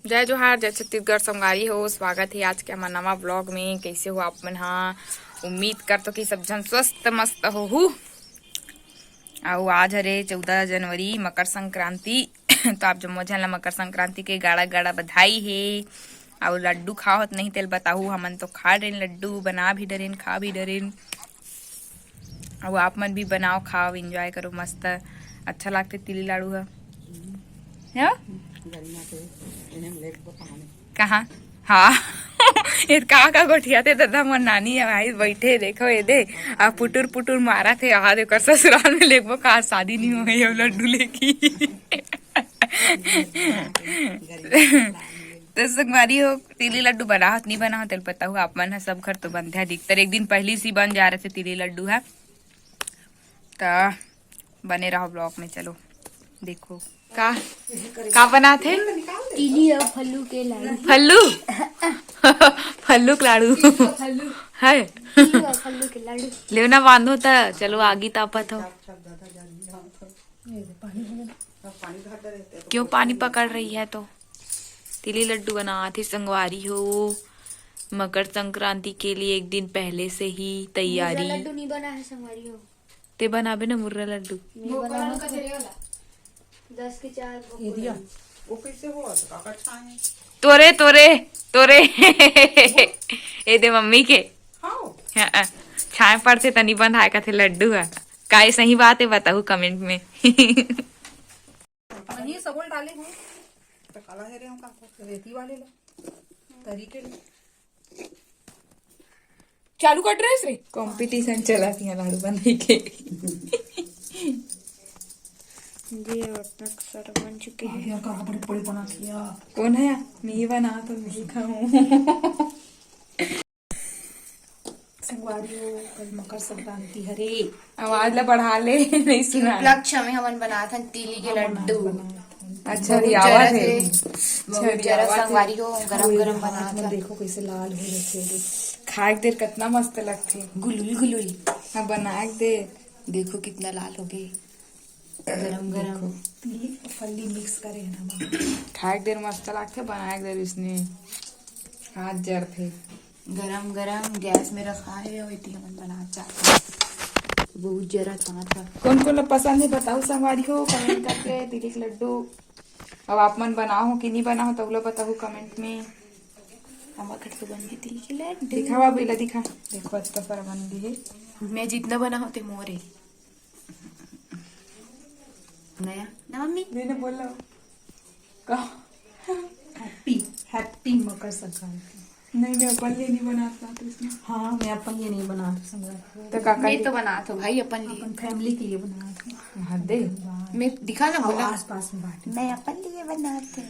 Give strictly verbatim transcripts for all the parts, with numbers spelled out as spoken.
जय जोहार, जय छत्तीसगढ़ संगवारी हो, स्वागत हे आज के हमर नवा vlog में। कैसे हो आप मन हा? उम्मीद करथों कि सब झन स्वस्थ मस्त होहू। अउ आज हरे चौदह जनवरी, मकर संक्रांति। तो आप जम्मो झन ला मकर संक्रांति के गाड़ा गाड़ा बधाई हे। अउ लड्डू खावत नहीं तेल बताहू, हमन तो खा डरेन लड्डू, बना भी डरेन, खा भी डरेन। अउ आप मन भी बनाओ, खाओ, enjoy करो, मस्त अच्छा लागथे तिली लाडू ह। हाँ? कहाँ? हाँ। ये का का गोठियाथे दादा, मोर नानी ह भाई बैठे, देखो ये दे, आ पुटुर पुटुर मारथे, आहा दे, ओकर ससुराल में लेगबो का, शादी नहीं होय, ये लड्डू लेके। तो संगवारी हो, तिली लड्डू बनावत नहीं बनावत, तेल पता हो, आप मन ह सब घर तो बनथे अधिकतर, एक दिन पहली से बन जा रहे थे तिली लड्डू ह। त बने रहो vlog में। चलो देखो का, का बनाथे। तिली अउ फल्लू के लाडू। फल्लू? फल्लू के लाडू। फल्लू। है। तिली अउ फल्लू के लाडू। लेवना बांधो त चलो, आगी तापत हो। क्यों पानी पकड़ रही है तो? तिली लड्डू बनाथे संगवारी हो, मकर संक्रांति के लिए एक दिन पहले से ही तैयारी। मुर्रा लड्डू नहीं बना है संगवारी हो। ते बनाबे ना मुर्रा लड्डू। नहीं बना है। दस के चार ये दिया। वो कैसे हो? काका छाए। तोरे, तोरे, तोरे। ए दे मम्मी के। हाँ। हाँ, छाए पड़थे तनी बंधाए कथे लड्डू ह। काय सही बात है बताहू comment में। वही सगोल डाले हूँ। तो काला है रे, हम का रेती वाले ला। तरीके ले। चालू कर रहे रे। Competition चला थी लाडू बनाई के। ये अब तक सर बन चुके हैं। यार, कहाँ बड़ी बड़ी बना दिया। कौन है? मैं ही बना तो मैं ही खाऊं। संगवारी हो, कल मकर संक्रांति हरे। आवाज ला बढ़ा ले, नहीं सुना। उपलक्ष्य में हमन बनात हन तिली के लड्डू। अच्छा, बहुत रियावत जरा है। से, अच्छा, बहुत जरा रियावत है। संगवारी हो, गरम गरम बनात हन। देखो कैसे लाल हो रखे हैं। खाए के देर कितना मस्त लगथे। गुलुल गुलुल। हाँ, बना के दे। देखो कितना लाल हो गए। गरम गरम। देखो। तिली फल्ली mix करे हैं ना। खाए के देर मस्त लगथे, बनाए के देर इसने हाथ जरथे। गरम गरम गैस में रखा है और इतनी हमन बना चाहते हैं। बहुत जरा तांत है। कौन कौन ला पसंद है बताओ संगवारी हो comment करके। तिली के लड्डू अब आप मन बनाओ हो कि नहीं बनाओ हो, तब ला बताओ comment में। हमर घर तो बन गई तिली के लड्डू। दिखावा बेला, दिखा। देखो, इतना सारा बन गई है। मैं जितना बना होते मोरे। नया ना मम्मी? मैंने बोला का? Happy, happy Makar Sankranti. नहीं, मैं अपन लिए नहीं बनाता तो इसमें। हाँ, मैं अपन लिए नहीं बनाती संक्रांति। तो काका मैं जी? तो बनात हो भाई अपन लिए। अपन family के लिए बनाती हूँ। हाँ, दे। मैं दिखा ना और बोला। आसपास में बांटी। मैं अपन लिए बनाती हूँ।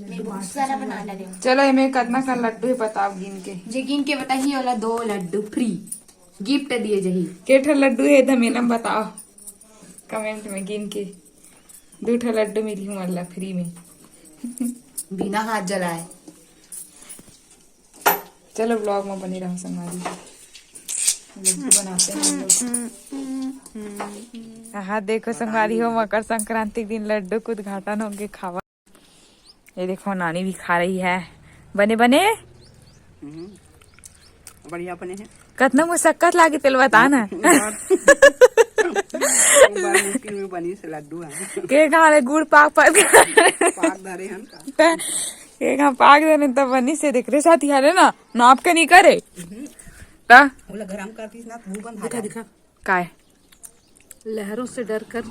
मैं बहुत सारा बना ले रही हूँ। चलो, एमे कितना का लड्डू है बताओ गिन के। जे गिन के बताही ओला दो लड्डू free gift दिए जही। के ठा लड्डू है धमेलम बताओ comment में गिन के। दू ठा लड्डू मिली हूँ अल्लाह free में। बिना हाथ जलाए। चलो vlog में बने रहो संगवारी। लड्डू बनाते हैं हम लोग। हाँ देखो संगवारी हो, मकर संक्रांति के दिन लड्डू के उद्घाटन होके खावा। ये देखो नानी भी खा रही है। बने बने? हम्म, बढ़िया बने हैं। कतना मुशक्कत लागे तेल बता ना। बड़ मुश्किल में बनी से लड्डू है। के कहाँ ले गुड़ पाक पाक। पाक धरे हन का? के कहाँ पाक धरे तब बनी से देख रे साथी हरे ना, नाप के नहीं करे। ता? ओला गरम कर दीस ना, तू बंधा दिखा, दिखा। काय? लहरों से डरकर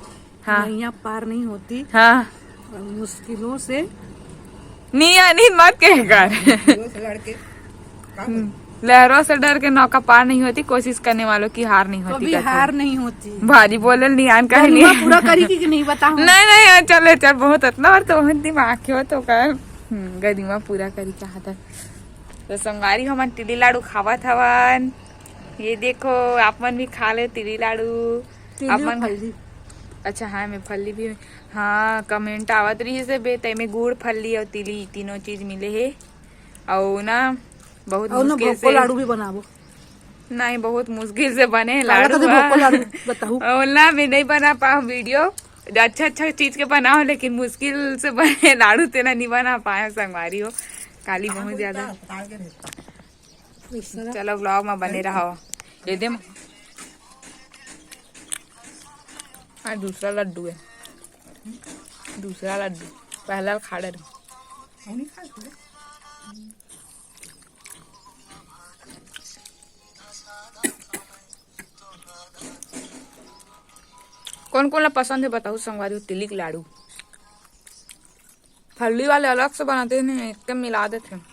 हाँ। नैया पार नहीं होती। हाँ। मुश्किलों से नहीं, नहीं, मत कह कर। मुश्किलों से लड़के। लहरों से डर के नौका पार नहीं होती, कोशिश करने वालों की हार नहीं होती। कभी हार नहीं होती। भारी बोलल नहीं आन कहीं नहीं। पूरा करी कि नहीं बताओ। नहीं, नहीं, चले चल, बहुत इतना बार तो बहुत दिमाग के हो तो कर। गरिमा पूरा करी चाहता। तो संगवारी हमन तिली लाडू खावत हवन। ये देखो, आप मन भी खा ले तिली लाडू। आप मन फल्ली। अच्छा हाँ, मैं फल्ली भी। हाँ, comment आवत रही से बे, तय में गुड़, फल्ली और तिली तीनों चीज मिले है। और ना बहुत और ना मुश्किल से लाडू भी बनाबो। नहीं, बहुत मुश्किल से बने लाडू। लाडू बताऊ। और ना मैं नहीं बना पाऊँ video। अच्छा अच्छा चीज के बनाओ, लेकिन मुश्किल से बने लाडू तेना नहीं बना पाए संगवारी हो। काली बहुत ज्यादा। चलो, vlog में बने रहो। ये दे म-, हाँ, दूसरा लड्डू है, दूसरा लड्डू, पहला खा रहे। कौन कौन ला पसंद है बताओ संगवारी हो, तिली के लाडू। फल्ली वाले अलग से बनाते हैं, एक मिला देते हैं।